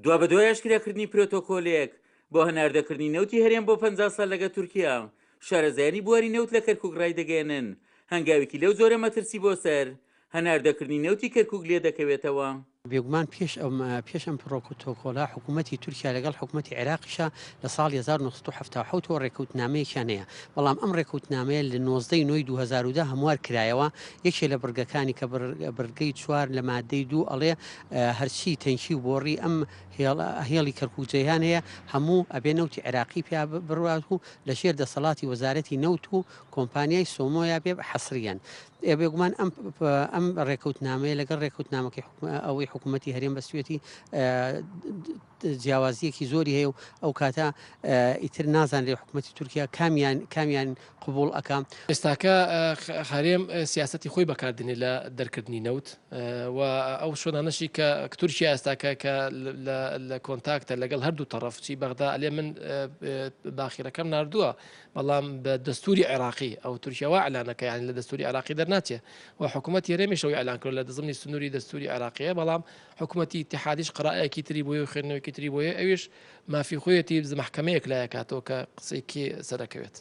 دوابەدوای ئاشکراکردنی پرۆتۆکۆلێک بۆ هەناردەکردنی نەوتی هەرێم بۆ 50 ساڵ لەگە تورکیا، شارەزایانی بواری نەوت لە کەرکوک ڕایدەگەیەنن، هەنگاوێکی لەو جۆرە مەترسی بۆ سەر هەناردەکردنی نەوتی کەرکوک لێدەکەوێتەوە. بێگومان پێش ئەم پێش ئەم پڕۆکتۆکۆلە حکوومەتی تورکیا لەگەڵ حکوومەتی عێراقیشا لە ساڵی 1977 ەوە ڕێکەوتنامەیەکیان هەیە، بەڵام ئەم ڕێکەوتنامەیە لە 19 ی نۆی 2010 هەموار کرایەوە، یەکێ لە بڕگەکانی کە بڕگەی چوار لە مادەی دوو ئەڵێ هەرچی تەنکی و بۆڕی ئەم هێڵی کەرکوک جەیهان هەیە هەموو ئەبێ نەوتی عێراقی پیا بڕوات و لەژێر دەسەڵاتی وەزارەتی نەوت و کۆمپانیای سۆمۆیا بێ حەسریەن. ئێ بێگومان ئەم ئەم ڕێکەوتنامەیە لەگەڵ ڕێکەوتنامەکەی ئەوەی حکوومەتی هەرێم بەستوێتی جیاوازیەکی زۆری هەیە و ئەو کاتە ئیتر نازانرێ حکوومەتی تورکیا کامیان کامیان قبوڵ ئەکا. ئێستاکە هەرێم سیاسەتی خۆی بەکاردێنێ لە دەرکردنی نەوت و ئەو شوێنانەشی کە تورکیا ئێستاکە کە لە کۆنتاکتە لەگەڵ هەردوو تەڕەف چی بەغدا ئەلێ من باخیرەکەم ناردووە بەڵام بە دەستوری عێراقی ئەو تورکیا وا ئیعلانەکە یانی لە دەستوری عێراقی دەرناچێ و حکوومەتی هەرێمیش ئەوی ئیعلان کردوە لە زمنی سنووری دەستوری عێراقیە بەڵام حکوومەتی ئیتیحادیش قەرائێکی تری بۆیە و خوێندنەوەیەکی تری بۆیە ئەویش مافی خۆیەتی مەحکەمەیەک لایەکاتەوە کە قسەی کێ سەرەکەوێت.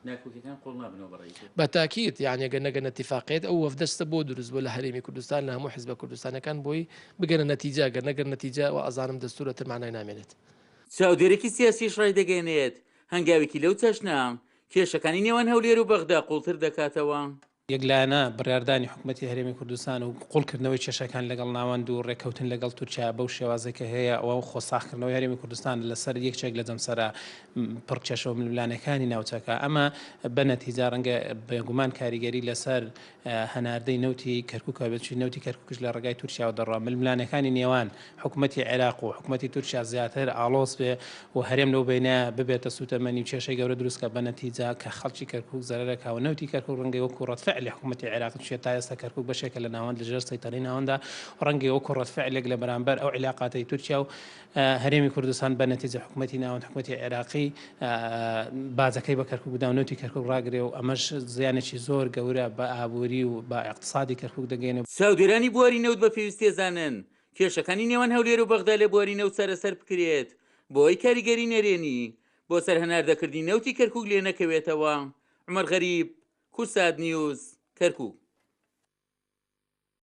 ناکۆکیەکان قوڵ نابنەوە بە ڕەئی تۆ؟ بە تاکید یانی گەر نەگەنە تیفاقیەت ئەو وەفدەش سە بۆ دروست بوە لە هەرێمی کوردستان لە هەموو حزبە کوردستانەکان بۆی بگەنە نەتیجە گەر نەگەنە نەتیجە وا ئەزانم دەستورە تر مانای نامێنێت. چاودێرێکی سیاسیش ڕایدەگەیەنێت، هەنگاوێکی لەو چەشنە، کێشەکانی نێوان هەولێر و بەغدا قوڵتر دەکاتەوە. یەکلایەنە بڕیاردانی حکومەتی هەرێمی کوردستان و قوڵکردنەوەی کێشەکان لەگەڵ ناوەند و ڕێککەوتن لەگەڵ تورکیا بەو شێوازەی کە هەیە ئەوە خۆ ساغکردنەوەی هەرێمی کوردستانە لەسەر یەکێک لە جەمسەرە پڕ کێشە و ململانێکانی ناوچەکە ئەمە بە نەتیجە ڕەنگە بێگومان کاریگەری لەسەر هەناردەی نەوتی کەرکوک هەبێت، چونکە نەوتی کەرکوکیش لە ڕێگای تورکیاوە دەڕوا، ململانێکانی نێوان حکومەتی عێراق و حکومەتی تورکیا زیاتر ئاڵۆز بێ و هەرێم لەو بەینە ببێتە سوتەمەنی و کێشەی گەورە دروست کا بە نەتیجە کە خەڵکی کەرکوک زەرەر ئەکا و نەوتی کەرکوک ڕەنگە وەکو ڕەد فعلی حکومەتی عێراق چیە تا ئێستا کەرکوک بەشێکە لە ناوەند لە ژێر سەیتەرەی ناوەندا ڕەنگە وەکو ڕەد فعلێک لە بەرامبەر ئەو عیلاقاتەی تورکیا و هەرێمی کوردستان بە نەتیجە حکومەتی ناوەند حکومەتی عێراقی باجەکەی بە کەرکوک بدا و نەوتی کەرکوک ڕاگرێ و ئەمەش زیانێکی زۆر گەورە بە ئابووری و بە ئیقتسادی کەرکوک دەگەیەنێ. چاودێرانی بواری نەوت بە پێویست دەزانن کێشەکانی نێوان هەولێر و بەغدا لە بواری نەوت چارەسەر بکرێت بۆ ئەوەی کاریگەری نەرێنی بۆ سەر هەناردەکردنی نەوتی کەرکوک لێنەکەوێتەوە. عومەر غەریب، کوردسات نیوز، کەرکوک.